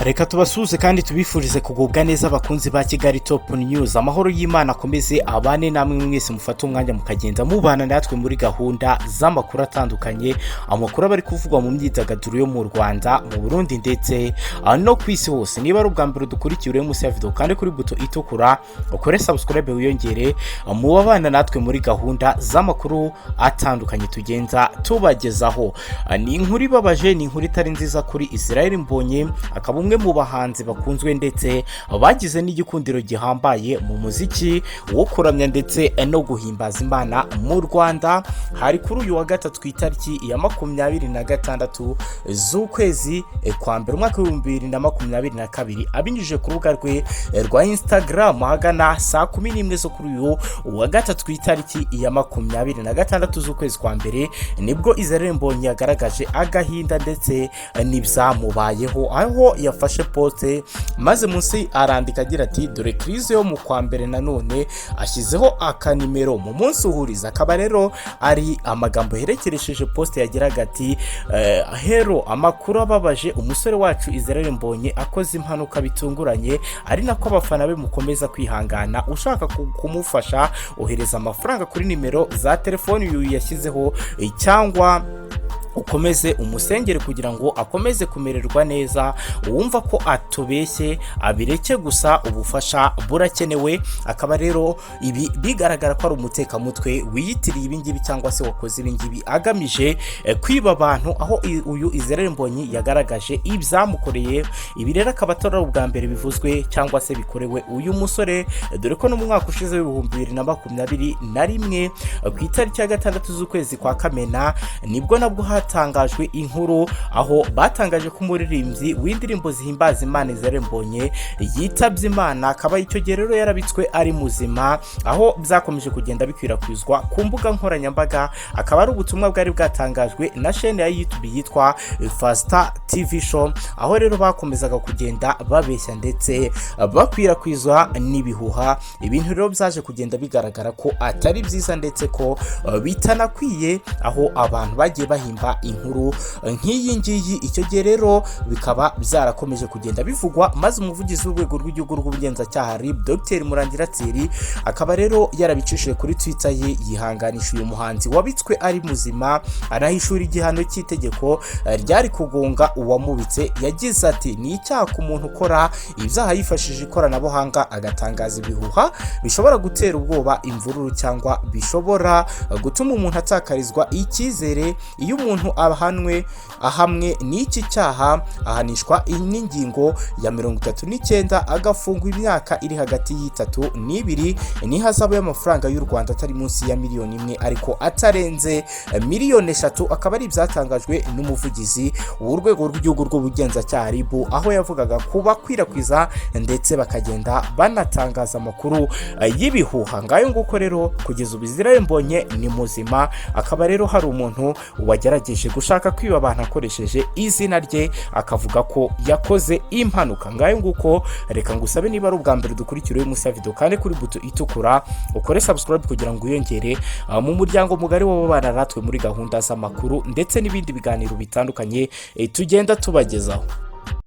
Reka tubasuhuze kandi tubifurize kugubwa neza, abakunzi ba Kigali Top News. Amahoro y'Imana akomeze abane namwe mwese mufate umwanya mukagenda mubana natwe muri gahunda z'amakuru atandukanye, amakuru aba ari kuvugwa mu myidagaduro yo mu Rwanda, mu Burundi ndetse no ku isi hose. Niba ari ubwa mbere dukurikiye, urebe munsi ya video kandi kuri buto itukura ukore subscribe, wiyongere mu babana natwe muri gahunda z'amakuru atandukanye tugenda tubagezaho. Ni inkuru ibabaje, ni inkuru itari nziza kuri Israel Mbonyi, akaba umwe mu bahanzi bakunzwe ndetse bagize n'igikundiro gihambaye mu muziki wo kuramya ndetse no guhimbaza Imana mu Rwanda. Hari kuri uyu wa gatatu ku itariki ya 26 z'ukwezi kwa mbere umwaka w'2022, abinyujije ku rubuga rwe rwa Instagram, ahagana saa 11 zo kuri uyu wa gatatu ku itariki ya 26 z'ukwezi kwa mbere, nibwo Israel Mbonyi yagaragaje agahinda ndetse n'ibyamubayeho, aho yafashe post maze munsi arandika agira ati: "Dore crise yo mu kwa mbere nanone." Ashyizeho akanimero mu munsi uhuriza, akaba rero ari amagambo yerekeresheje post yagiraga ati: "Hello, amakuru ababaje, umusore wacu Israel Mbonyi akoze impanuka bitunguranye, ari nako abafana be mukomeza kwihangana. Ushaka kumufasha ohereza amafaranga kuri nimero za telefoni uyu yashyizeho, cyangwa ukomeze umusengere kugira ngo akomeze kumererwa neza. Uwumva ko atubeshye abireke, gusa ubufasha burakenewe." Akaba rero ibi bigaragara ko ari umutekamutwe wiyitiriye ibingibi cyangwa se wakoze ibingibi agamije kwiba abantu, aho uyu Israel Mbonyi yagaragaje ibyamukoreye. Ibi rero akaba atari ubwa mbere bivuzwe cyangwa se bikorewe uyu musore, dore ko no mu mwaka ushize w'2021, ku itariki ya 6 z'ukwezi kwa Kamena, nibwo nabwo hatangajwe inkuru aho batangaje ko umuririmbyi w'indirimbo zihimbaza Imana Israel Mbonyi yitabye Imana, akaba icyo gihe rero yarabitswe ari muzima, aho byakomeje kugenda bikwirakwizwa ku mbuga nkoranyambaga. Akaba ari ubutumwa bwari bwatangajwe na chaîne ya YouTube yitwa Fasita TV Show, aho rero bakomezaga kugenda babeshya ndetse bakwirakwiza n'ibihuha. Ibintu rero byaje kugenda bigaragara ko atari byiza ndetse ko bitanakwiye, aho abantu bagiye bahimba inkuru nk'iyi ngiyi. Icyo gihe rero bikaba byarakomeje kugenda bivugwa, maze umuvugizi w'urwego rw'igihugu rw'ubugenzacyaha RIB, Dr Murangira Thierry, akaba rero yarabicishije kuri Twitter ye, yihanganisha uyu muhanzi wabitswe ari muzima, anahishura igihano cy'itegeko ryari kugonga uwamubitse. Yagize ati: "Ni icyaha ku muntu ukora ibyaha yifashishije ikoranabuhanga, agatangaza ibihuha bishobora gutera ubwoba, imvururu cyangwa bishobora gutuma umuntu atakarizwa icyizere. Iyo umuntu ahanwe ahamwe n'iki cyaha, ahanishwa n'ingingo ya 39, agafungwa imyaka iri hagati y'3 n'2 n'ihazabu y'amafaranga y'u Rwanda atari munsi ya miliyoni 1 ariko atarenze miliyoni 3." Akaba ari ibyatangajwe n'umuvugizi w'urwego rw'igihugu rw'ubugenzacyaha RIB, aho yavugaga ku bakwirakwiza ndetse bakagenda banatangaza amakuru y'ibihuha. Ngayo nguko rero, kugeza ubu Israel Mbonyi ni muzima, akaba rero hari umuntu wagerageje gushaka kwiba abantu akoresheje izina rye, akavuga ko yakoze impanuka. Ngayo nguko, reka ngusabe, niba ari ubwa mbere dukurikira uyu munsi ya video, kandi kuri buto itukura ukore subscribe kugira ngo wiyongere mu muryango mugari w'ababana natwe muri gahunda z'amakuru ndetse n'ibindi biganiro bitandukanye tugenda tubagezaho.